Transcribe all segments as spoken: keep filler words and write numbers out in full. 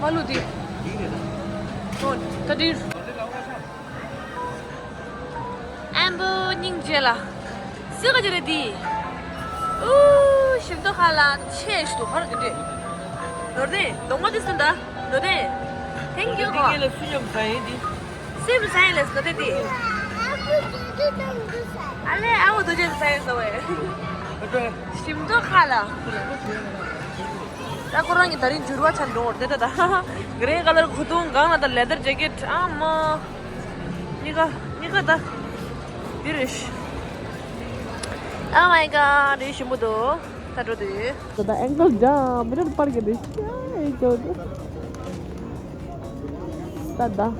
མ་ལུ་དེ། ད་དེ། ཨམ་བུ་སྙིང་རྗེ་ལ། སུ་ག་ཅི་རེད་དེ། ཨུ། ཞིམ་ཏོག་ཁ་ལ་ཆེ་ཞིག་ཏུ་ཧར་གི་འདྲེ། ནོར་ལྡན་གདོང་པ་དེ་སུ་འདྲ། ནོར་ལྡན། Thank you ཁོ། སུ་ཡོང་ས་ཡིན་དེ། སེམས་ས་ཡིན་ལས་ནོར་ལྡན་དེ། ཨ་ལེ་ཨ་བོ་དོ་ཅན་ས་ཡིན་ས་བས། ཞིམ་ཏོག་ཁ་ལ། ད་ཁོ་རང་གི་ད་རིང་འགྱུར་བ་ཆགས་འགྲོ་བར་དེ་ད་ད། གྷི་རེན་ཁ་ལར་གོས་ཐུང་སྒང་ལ་ད་ལེ་དར་ཇེ་ཀེཊ་ཨ་མ། གཉིས་ཀ་གཉིས་ཀ་ད། འདི་རེད་ཤི། Oh my god རེད་ཞིམ་པོ་འདུག་ད་འགྲོ་དུས། ད་ད་ཨེང་ཀལ་ཇམ་མི་རེད་པར་གི་རེད་ཤི་ཨེ་ཇོ་དུ། ད་ད།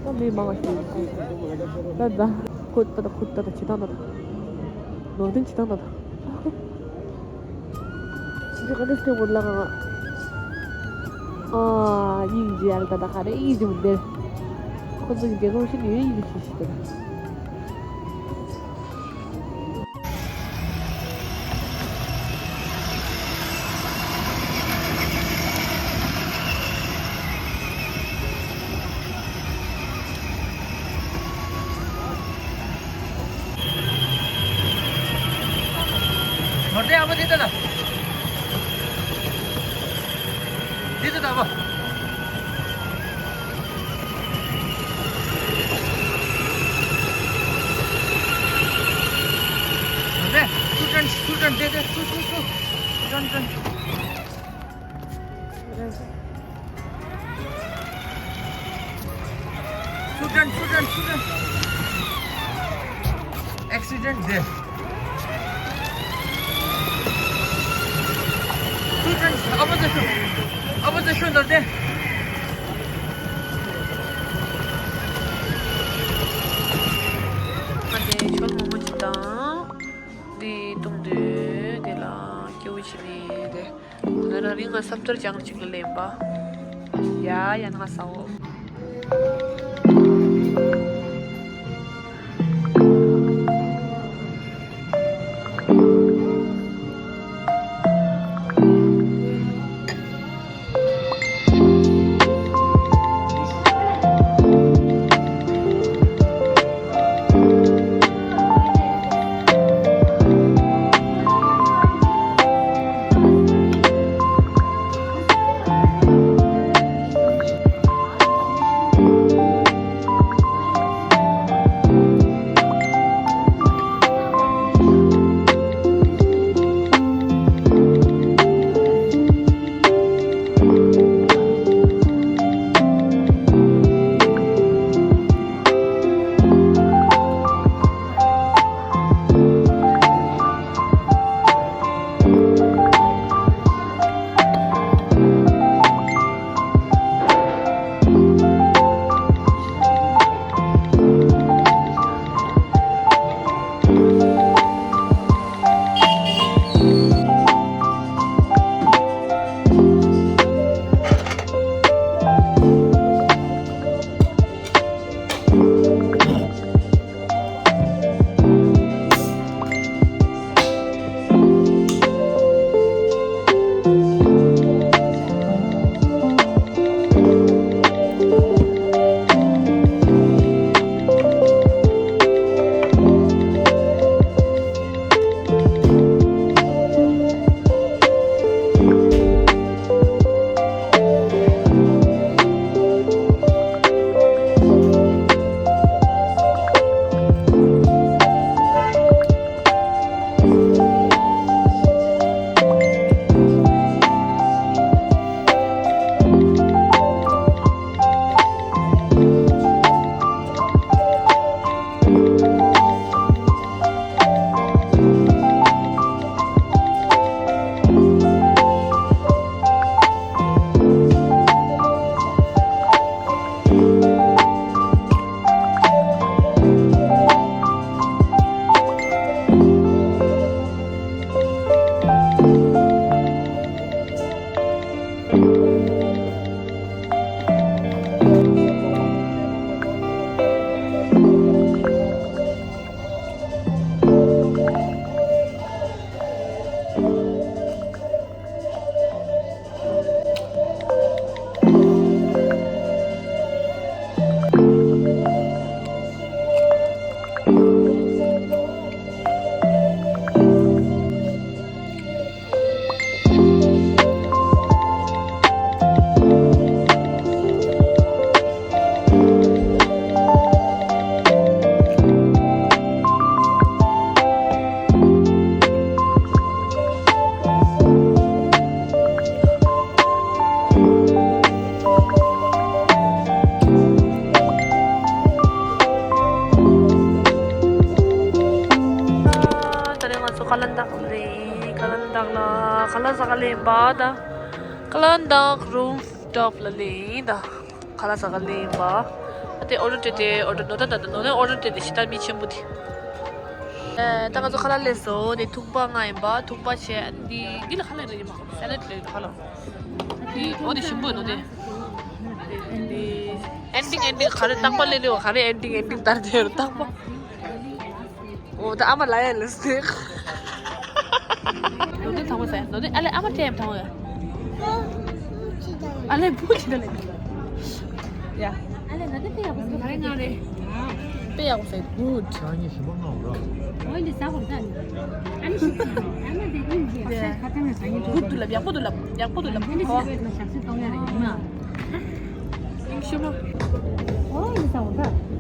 ད་མི་མང་བ་ཞིག་ད་ད། ཁོ་ད་ད་ཁོ་ད་ད་ཇི་ལྟར་ད་ད། ནོར་ལྡན་ཇི་ལྟར་ད་ད། ཅི་ག་ནས་སྟོན་དགོས་ལ་ང་། ཨ། སྙིང་རྗེ་ཡར་ད་ད་ག་རེ་སྙིང་རྗེ་མི་འདེར། ཁོ་ཚོ་གི་རྒྱལ་ཁབ་ཤི་ནས་ཡོད་སྙིང་རྗེ་ཤི་ཤི་ད། ནོར་ལྡན་ཨ་མ་དེ་ལྟ་ལ། དེ་ལྟ་ལ་བ། ནོར་ལྡན་ཚུར་དྲན་ཚུར་དྲན་དེ་དེ་ཚུར་ཚུར་ཚུར། དྲན་དྲན། ཚུར་དྲན་ཚུར་དྲན་ཚུར་དྲན། ཨེག་སི་ཌེན་ཊི་རེད། ཚུར་དྲན། ཨ་མ་ཚ་ཤོ། ཨ་མ་ཚ་ཤོ་འདོར་ཏེ། ཨ་དེ་ཆོལ་མོ་མོ་ཅིག་དང་། འདི་བཏུང་དུས་དེ་ལ་སྐྱེ་བོ་བྱས་ནས་དེ། ང་རང་རིང་ང་བསམ་ཚུལ་ཅང་གཅིག་ལ་ལེན་པ། ཡ་ཡ་ན་ས་འོ། ཁ་ལག་ཟ་ག་སླེབས་ཡིན་པ་ད། ཀ་ལན་ཌག་རུབ་ཊོབ་ལ་སླེབས་ཡིན་ད། ཁ་ལག་ཟ་ག་སླེབས་ཡིན་པ། ཨ་དེ་ཨོ་ཌར་སྤྲད་དེ་ཨོ་ཌར་ནོར་ད་ད་ད་ནོར་ནས་ཨོ་ཌར་སྤྲད་དེ་ཞེ་དྲག་མི་ཆེན་པོ་དེ། ཨ་ད་ང་ཚོ་ཁ་ལག་སླེབས་སོང་། དེ་ཐུག་པ་ལྔ་ཡིན་པ། ཐུག་པ་བྱས། འདི་འདི་ལ་ཁ་ལག་རེད་མ། སེ་ལད་རེད་ཁ་ལག་འདི་ཨོ་དེ་ཞིམ་པོ་ཡིན་ནོ་དེ། འདི་ཨེན་ཌིང་ཨེན་ཌིང་ག་རེ་རྟག་པ་སླེབས་སླེབས་ག་རེ་ཨེན་ཌིང་ཨེན་ཌིང་ལྟར་དེ་རུ་རྟག་པ། འོ་ད་ཨ་མ་ལ་ཡ་ལ་སྟེ། ནོར་དེ་དང་པོ་ཟ། ནོར་དེ་ཨ་ལེ་ཨ་མ་ཏྲེ་དང་པོ་ཡ། ཨ་ལེ་བུ་ཅི་ད་ལེ། ཡ། ཨ་ལེ་ང་དེ་དཔེ་ཡག་པོ་ཟ། ག་རེ་ང་རེ། དཔེ་ཡག་པོ་ཟ། གུཌ། ཨོ་ལེ་ཟ་བར་ད། ཨ་ནི་ཤི་ཨ་མ་དེ་ཨིན་ཇི་ཡ། ཁ་ཐང་ཟ་ཡིན། གུཌ་འདུག་ལབ། ཡག་པོ་འདུག་ལབ། ཡག་པོ་འདུག་ལབ། ཨ་ནི་ཧོ། ཞག་ཚི་གཏོང་ཡ་རེད་ཡིན་ན། ཨིང་ཤུ་མ། ཨོ་ལེ་ཟ་བར་ད།